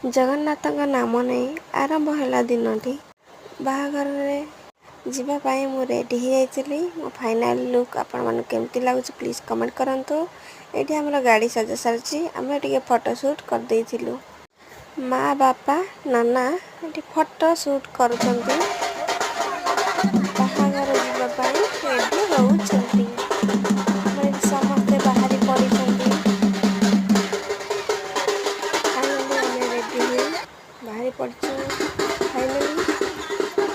ଜଗନ୍ନାଥଙ୍କ ନାମ ନେଇ ଆରମ୍ଭ ହେଲା ଦିନଟି। ବାହାଘରରେ ଯିବା ପାଇଁ ମୁଁ ରେଡ଼ି ହେଇଯାଇଥିଲି। ମୋ ଫାଇନାଲ୍ ଲୁକ୍ ଆପଣମାନଙ୍କୁ କେମିତି ଲାଗୁଛି, ପ୍ଲିଜ୍ କମେଣ୍ଟ କରନ୍ତୁ। ଏଇଠି ଆମର ଗାଡ଼ି ସଜା ସାରିଛି। ଆମେ ଟିକେ ଫଟୋ ସୁଟ୍ କରିଦେଇଥିଲୁ। ମା, ବାପା, ନାନା ଏଠି ଫଟୋ ସୁଟ୍ କରୁଛନ୍ତି। ବାହାଘର ଯିବା ପାଇଁ ରେଡ଼ି ହେଉଛନ୍ତି। ଆମର ଏଠି ସମସ୍ତେ ବାହାରି ପଡ଼ିଛନ୍ତି। ଫାଇନାଲି ଆମେ ରେଡ଼ି ହେଇ ବାହାରି ପଡ଼ିଛୁ। ଫାଇନାଲି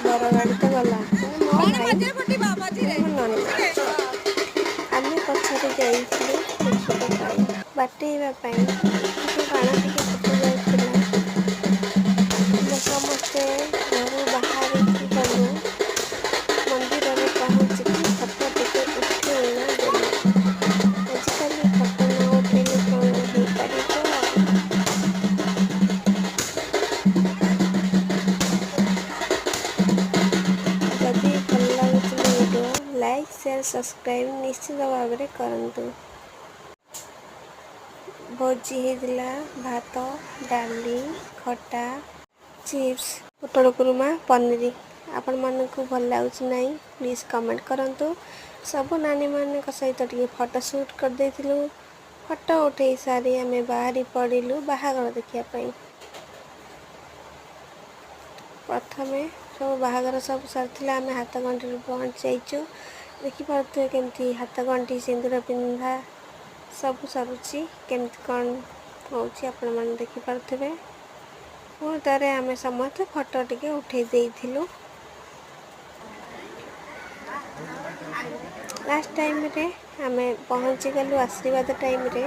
ବର ଗାଡ଼ି ତ ଗଲା, ମାନେ ମୋ ଭାଇ, ମୋ ନନା। ଆମେ ପଛରେ ଯାଇଥିଲୁ ଦେଖିବା ପାଇଁ, ବାଟେଇବା ପାଇଁ। ଟିକେ ବାଣ ଟିକେ ଫୁଟି ଯାଉଥିଲା। ଆମେ ସମସ୍ତେ ଘରୁ ବାହାରିକି ଗଲୁ। ମନ୍ଦିରରେ ପହଞ୍ଚିକି ଫଟୋ ଟିକେ ଉଠେଇ ଦେଲୁ। ଆଜିକାଲି ଫଟୋ ନ ଉଠେଇଲେ କ'ଣ ହେଇପାରିବ? ଯଦି ଭଲ ଲାଗୁଛି ମୋ ଭିଡ଼ିଓ, ଲାଇକ୍, ସେୟାର, ସବସ୍କ୍ରାଇବ୍ ନିଶ୍ଚିତ ଭାବରେ କରନ୍ତୁ। ଭୋଜି ହେଇଥିଲା: ଭାତ, ଡାଲି, ଖଟା, ଚିପ୍ସ, ପୋଟଳ କୁରୁମା, ପନିର। ଆପଣମାନଙ୍କୁ ଭଲ ଲାଗୁଛି ନାହିଁ, ପ୍ଲିଜ୍ କମେଣ୍ଟ କରନ୍ତୁ। ସବୁ ନାନୀମାନଙ୍କ ସହିତ ଟିକେ ଫଟୋ ସୁଟ୍ କରିଦେଇଥିଲୁ। ଫଟୋ ଉଠେଇ ସାରି ଆମେ ବାହାରି ପଡ଼ିଲୁ ବାହାଘର ଦେଖିବା ପାଇଁ। ପ୍ରଥମେ ସବୁ ବାହାଘର ସବୁ ସରିଥିଲା। ଆମେ ହାତ ଗଣ୍ଠିରେ ପହଞ୍ଚି ଯାଇଛୁ। ଦେଖିପାରୁଥିବେ କେମିତି ହାତ ଗଣ୍ଠି, ସିନ୍ଦୁର ପିନ୍ଧା ସବୁ ସରୁଛି, କେମିତି କ'ଣ ହେଉଛି ଆପଣମାନେ ଦେଖିପାରୁଥିବେ। ପୁଣି ଥରେ ଆମେ ସମସ୍ତେ ଫଟୋ ଟିକେ ଉଠେଇ ଦେଇଥିଲୁ। ଲାଷ୍ଟ ଟାଇମ୍ରେ ଆମେ ପହଞ୍ଚିଗଲୁ, ଆଶୀର୍ବାଦ ଟାଇମ୍ରେ।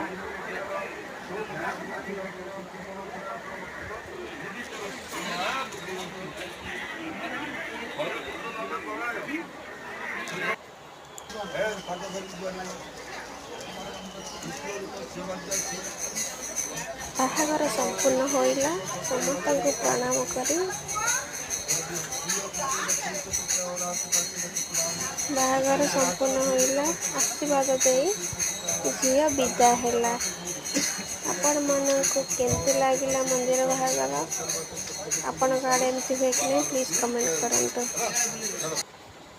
ବାହାଘର ସମ୍ପୂର୍ଣ୍ଣ ହୋଇଲା। ସମସ୍ତଙ୍କୁ ପ୍ରଣାମ କରି ବାହାଘର ସମ୍ପୂର୍ଣ୍ଣ ହୋଇଲା। ଆଶୀର୍ବାଦ ଦେଇ ଝିଅ ବିଦା ହେଲା। ଆପଣମାନଙ୍କୁ କେମିତି ଲାଗିଲା ମନ୍ଦିର ବାହାଘର? ଆପଣଙ୍କ ଆଡ଼େ ଏମିତି ହୁଏ କି ନାହିଁ, ପ୍ଲିଜ୍ କମେଣ୍ଟ କରନ୍ତୁ।